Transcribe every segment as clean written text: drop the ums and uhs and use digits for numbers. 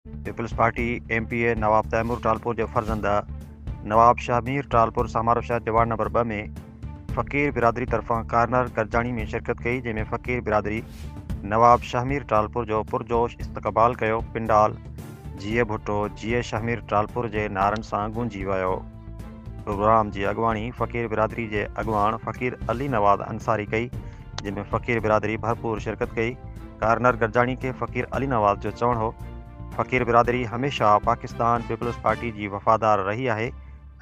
Peoples Party M P A Nawab Taimur Talpur جي فرزند نواب شهمير ٽالپر سامارو شهر جي وارڊ نمبر 2 ۾ فقير برادري طرفان ڪارنر گڏجاڻي ۾ شرڪت ڪئي جنهن ۾ فقير برادري نواب شهمير ٽالپر جو پرجوش استقبال ڪيو پنڊال جيئي ڀٽو جيئي شهمير ٽالپر جي نعرن سان گونجي ويو. پروگرام جي اڳواڻي فقير برادري جي اڳواڻ فقير علي نواز انصاري ڪئي جنهن ۾ فقير برادري ڀرپور شرڪت ڪئي. ڪارنر گڏجاڻي کي فقير علي نواز جو چوڻ هو فقير برادري هميشه پاڪستان پيپلز پارٽي جي وفادار رهي آهي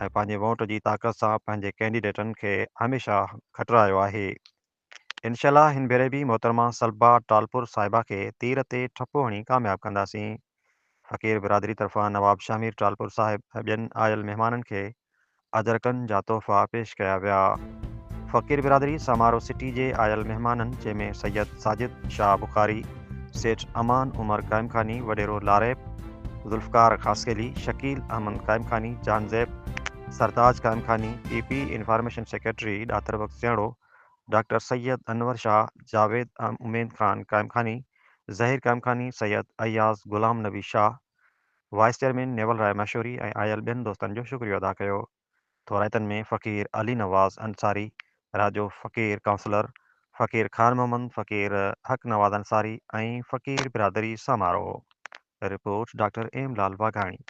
۽ پنهنجي ووٽ جي طاقت سان پنهنجي ڪينڊيڊيٽن کي هميشه کٽرايو آهي انشاء الله هن ڀيري به محترمه سلبا ٽالپر صاحبه کي تير تي ٺپو هڻي ڪامياب ڪنداسين فقير برادري طرفان نواب شاهمير ٽالپر صاحب ۽ ٻين آيل مهمانن کي اجرڪن جا تحفا پيش ڪيا ويا. فقير برادري سامارو سٽي جي آيل مهمانن جنهن ۾ سيد ساجد شاهه بخاري، سيٺ امان عمر قائمخاني، وڏيرو لاريب، Zulfiqar Khaskheli, Shakeel Ahmed Qaimkhani, Jahanzeb, Sartaj Qaimkhani, P P information secretary Datar Bakhsh Sehroo, doctor Syed Anwar Shah, Javed Umeed Khan Qaimkhani, Zaheer Qaimkhani, Syed Ayaz Ghulam Nabi Shah, vice chairman Naval Rai Mashori ۽ آيل ٻين دوستن جو شڪريو ادا ڪيو. ٿورائتن ۾ فقير علي نواز انصاري، راڄو فقير councillor, فقير خان محمد، فقير حق نواز انصاري ۽ فقير برادري Samaro. Report, doctor M Lal Waghani.